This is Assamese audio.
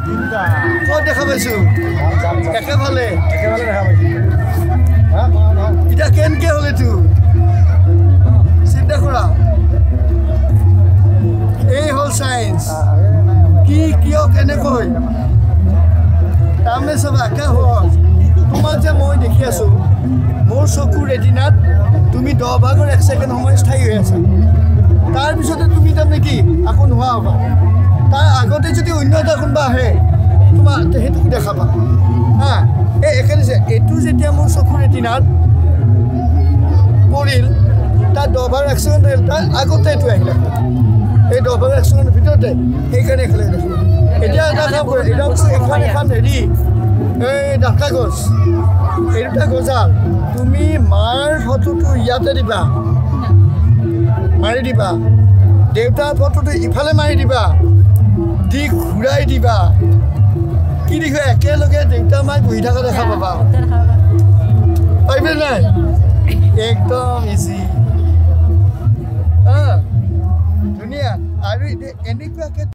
ক'ত দেখা পাইছোঁ? একেফালে এতিয়া কেনেকৈ হ'ল এইটো চিন্তা কৰা। এই হ'ল চায়েন্স, কি কিয় কেনেকৈ। তাৰমানে চাবা একে সহজ। তোমাক যে মই দেখি আছোঁ, মোৰ চকুৰ ৰেটিনাত তুমি 10 ভাগৰ 1 ছেকেণ্ড সময় স্থায়ী হৈ আছা। তাৰপিছতে তুমি তাৰমানে কি আকৌ নোহোৱা হ'বা। তাৰ আগতে যদি অন্য এটা কোনোবা আহে তোমাৰ সেইটোক দেখাবা। হা, এই একে দিছে। এইটো যেতিয়া মোৰ চকুৰ ৰেটিনাত পৰিল, তাৰ 10 ভাগৰ 1 ছেকেণ্ড আহিল, তাৰ আগতে এইটো আহিলে, এই 10 ভাগৰ 1 ছেকেণ্ডৰ ভিতৰতে, সেইকাৰণে একেলগে দেখিলোঁ। এতিয়া এটা কাম কৰে, এতিয়া এখন এখন হেৰি এই ডাঠ কাগজ, এই দুটা গজাল তুমি মাৰ ফটোটো ইয়াতে দিবা, মাৰি দিবা, দেউতাৰ ফটোটো ইফালে মাৰি দিবা, দি ঘূৰাই দিবা, কি দেখো একেলগে দেউতা মাই বহি থকা দেখা পাবা। পাৰিবি নাই? একদম ইজি, ধুনীয়া। আৰু এনেকুৱাকে